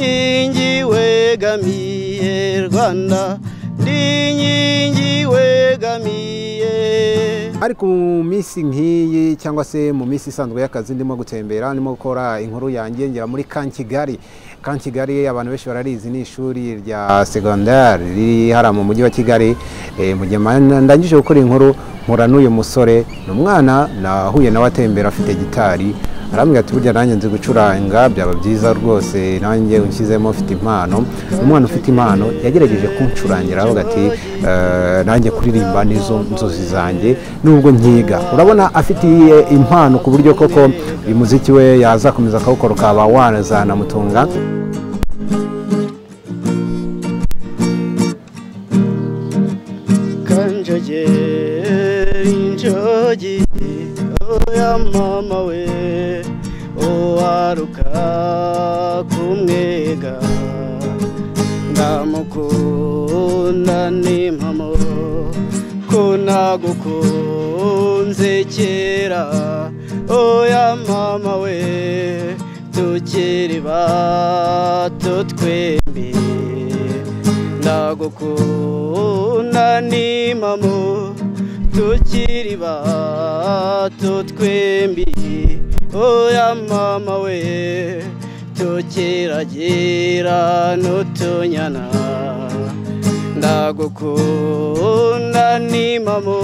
Inkingi wegamiye Rwanda, ndi inkingi wegamiye. Ariko mu minsi nk'iyi cyangwa se mu minsi isanzwe y'akazi ndimo gutembera, ndimo gukora inkuru yanjye, ngera muri Camp Kigali. Camp Kigali abantu benshi bararizi, ni ishuri rya secondaire riri hariya mu mujyi wa Kigali. Mu gihe ndangije gukora inkuru mpura n'uyu musore, ni umwana nahuye nawe atembera afite gitari, arambwira ati burya nanjye nzi gucuranga, byaba byiza rwose nanjye unshyizemo, ufite impano. Umwana ufite impano yagerageje kuncurangira avuga ati nanjye kuririmba nizo nzozi zanjye nubwo nkiga. Urabona afite impano ku buryo koko uyu muziki we yazakomeza akawukora ukaba wazanamutunga. Kanjogera injogi oya mama we, uwaruka kumwega ndamukunda n'impamo ko nagukunze kera oya mama we, tukiri bato twembi ndagukunda n'impamo tukiri bato twembi oya mama we, tukiragira n'utunyana ndagukunda n'impamo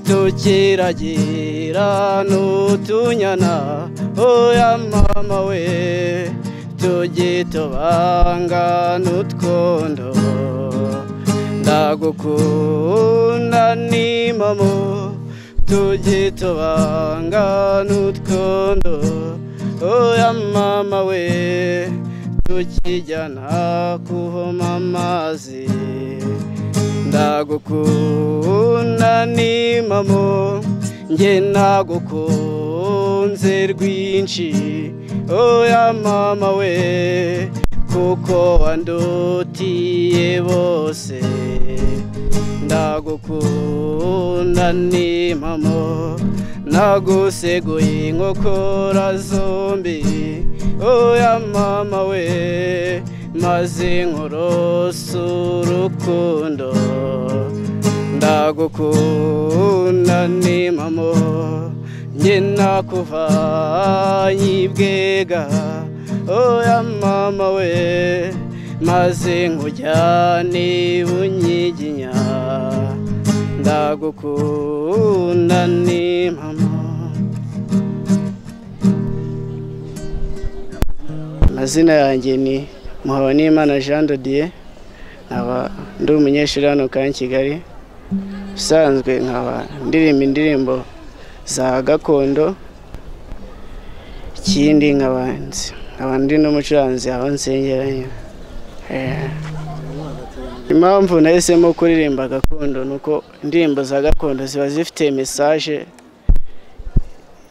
tukiragira n'utunyana oya mama we, tugitobanga n'utwondo ndagukunda n'impamo tugitobanga n'utwondo oya mama we, tukijyana kuvoma amazi ndagukunda n'impamo njye nagukunze rwinshi oya mama we, kuko wandutiye bose ndagukunda n'impamo naguseguye inkokora zombi oya mama we, maze nkorose urukundo ndagukunda n'impamo njye nakuvanye ibwega oya mama we, maze nkujyane Bunyiginya ndagukunda n'impamo. Amazina yanjye ni Muhawenimana Jean de Dieu, nkaba ndi umunyeshuri hano Camp Kigali, usanzwe nkaba ndirimba indirimbo za gakondo, ikindi nkaba ndi n'umucuranzi aho nsengera. Impamvu nahisemo kuririmba gakondo ni uko indirimbo za gakondo ziba zifite message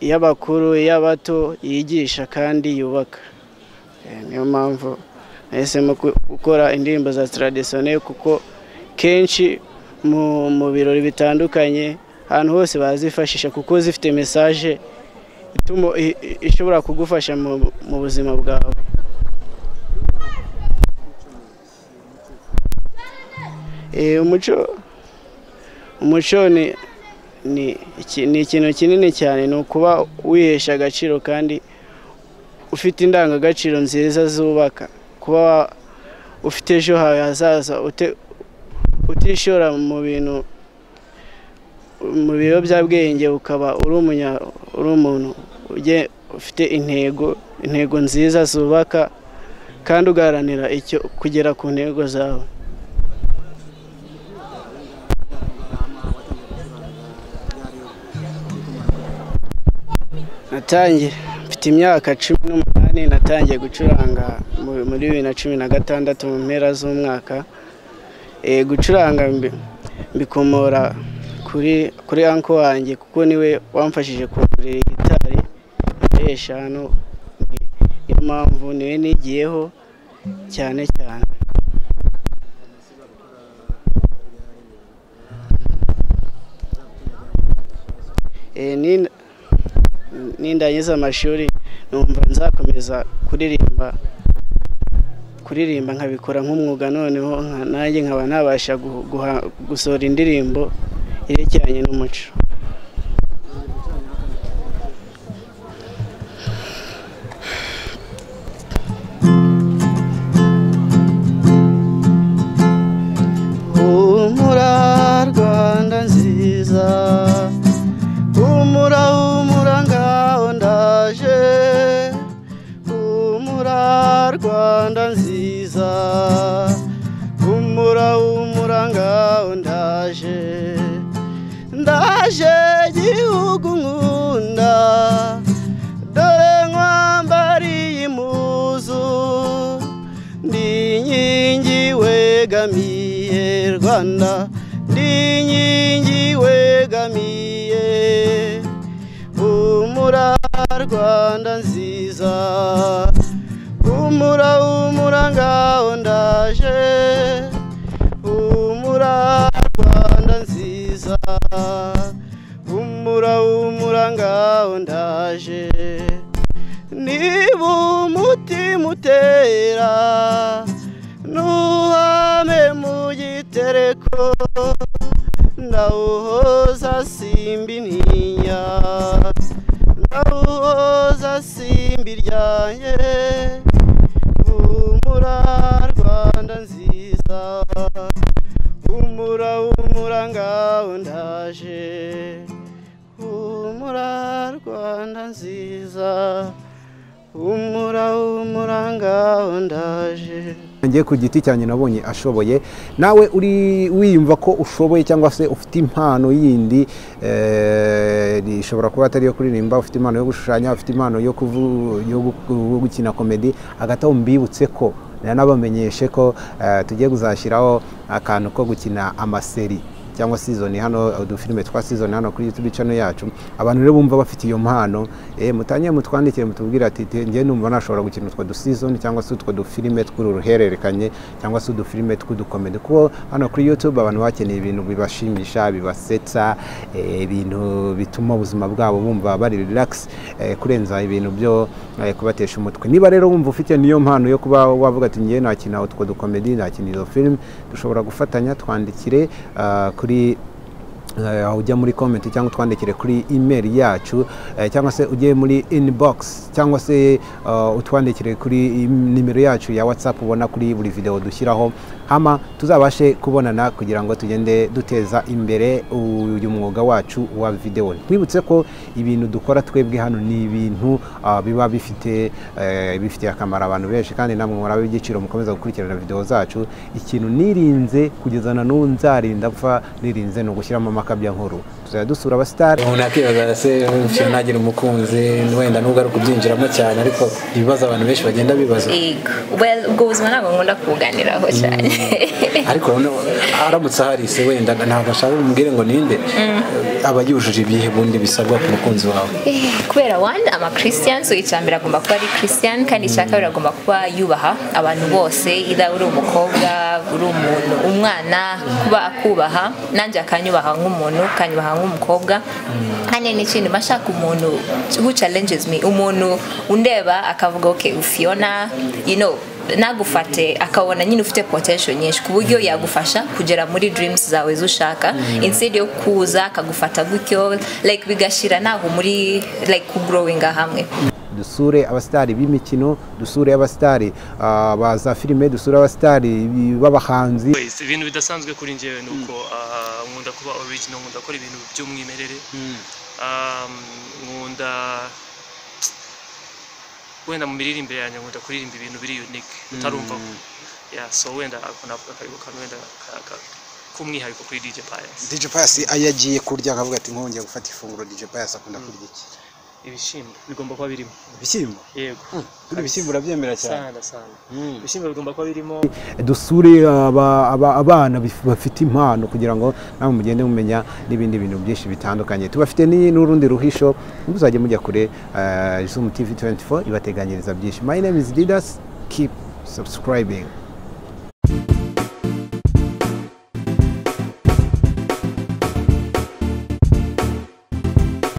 y'abakuru y'abato, yigisha kandi yubaka. Niyo mpamvu nahisemo gukora indirimbo za traditionnel, kuko kenshi mu birori bitandukanye ahantu hose bazifashisha, kuko zifite message ituma ishobora kugufasha mu buzima bwawe. Umuco ni ikintu kinini cyane, ni ukuba wihesha agaciro kandi ufite indangagaciro nziza zubaka, kuba ufite ejo hawe hazaza, utishora mu bintu mu biyobyabwenge, ukaba uri umuntu ufite intego nziza zubaka kandi ugaharanira icyo kugera ku ntego zawe. Natangiye mfite imyaka 18, natangiye gucuranga muri 2016 mu mpera z'umwaka. Gucuranga mbikomora kuri uncle wanjye, kuko niwe wamfashije kugura gitari nkoresha hano, niyo mpamvu niwe nigiyeho cyane cyane. Nindangiza amashuri numva nzakomeza kuririmba Kuririmba nkabikora nk'umwuga, noneho nanjye nkaba nabasha gusohora indirimbo yerekeranye n'umuco. Humura Rwanda nziza, humura humura ngaho ndaje, humura Rwanda nziza, humura humura ngaho ndaje, ndaje gihugu nkunda, dore nkwambariye impuzu, ndi inkingi wegamiye Rwanda, ndi inkingi wegamiye, humura Rwanda nziza, humura humura ngaho ndaje, humura Rwanda nziza, humura humura ngaho ndaje, niba umutima utera nuhame mu gitereko, ndawuhoza simbi ntinya, ndawuhoza simbi ryanjye, humura Rwanda nziza, humura humura ngaho ndaje, humura Rwanda nziza, humura humura ngaho ndaje. Ngiye ku giti cyanjye nabonye ashoboye. Nawe uri wiyumva ko ushoboye cyangwa se ufite impano yindi, ishobora kuba atari yo kuririmba, ufite impano yo gushushanya, ufite impano yo gukina komedi, hagati aho mbibutse ko nanabamenyeshe ko tugiye kuzashyiraho akantu ko gukina amaseri cyangwa season hano, udufilime twa season hano kuri YouTube channel yacu. Abantu rero bumva bafite iyo mpano, mutanye mutwandikire mutubwira ati ngiye numva nashobora gukina utwo du season cyangwa se utwo dufilime tw'uruhererekanye cyangwa se udufilime tw'udukomedi, kuko hano kuri YouTube abantu bakeneye ibintu bibashimisha, bibasetsa, ibintu bituma ubuzima bwabo bumva bari relax, kurenza ibintu byo kubatesha umutwe. Niba rero wumva ufite niyo mpano yo kuba wavuga ati ngiye nakina utwo dukomedi, nakina izo film, dushobora gufatanya, twandikire kuri ujya muri comment cyangwa twandikire kuri email yacu, cyangwa se ujye muri inbox, cyangwa se utwandikire kuri nimero yacu ya WhatsApp ubona kuri buri video dushyiraho, hama tuzabashe kubonana kugira ngo tugende duteza imbere uyu mwuga wacu wa video. Twibutse ko ibintu dukora twebwe hano ni ibintu biba bifite bifitiye akamaro abantu benshi, kandi namwe murabe igiciro mukomeza gukurikirana video zacu. Ikintu nirinze kugeza na n'ubu nzarinda pfa nirinze no gushyiramo amakabya nkuru. Tuzajya dusura abasitari. Umuntu akibaza se nagira umukunzi wenda nubwo ari kubyinjiramo cyane, ariko ibibazo abantu benshi bagenda bibaza. Well, ubwo buzima ntabwo nkunda kubuganiraho cyane. Ariko aramutse ahari se wenda ntabwo ashaka umubwire ngo ninde aba yujuje ibihe bundi bisabwa ku mukunzi wawe. Kubera one, ama Christian, so icyambere agomba kuba ari Christian, kandi icyakabiri agomba kuba yubaha abantu bose, either uri umukobwa, uri umuntu, umwana, kuba akubaha, nanjye akanyubaha nk'umuntu, kanyubaha nk'umukobwa. Kandi n'ikindi mashaka umuntu who challenges me, umuntu undeba akavuga okay Fiona, you know, nagufate akabona nyine ufite potential nyinshi ku buryo yagufasha kugera muri dreams zawe zushaka, instead yo kuza akagufata gutyo like bigashira naho muri like kugrowinga hamwe. Dusure abasitari b'imikino, dusure abasitari baza filime, dusure abasitari b'abahanzi. Ibintu bidasanzwe kuri njyewe nuko nkunda kuba original, nkunda gukora ibintu by'umwimerere, nkunda wenda mu miririmbire yanjye nkunda kuririmba ibintu biri unique utarumva. Yeah, so wenda navuga karibu kantu wenda kumwihariko kuri DJ Pius. DJ Pius ayagiye kurya akavuga ati nkongeye gufata ifunguro. DJ Pius akunda kurya iki? Ibishyimbo bigomba kuba birimo. Ibishyimbo? Yego. Kuri ibishyimbo urabyemera cyane? Sana sana. Ibishyimbo bigomba kuba birimo. Dusure abana bafite impano kugira ngo namwe mugende mumenya n'ibindi bintu byinshi bitandukanye. Tubafite n'urundi ruhisho, muzajye mujya kure. Zoom TV 24 ibateganyiriza byinshi. My name is Didas, keep subscribing.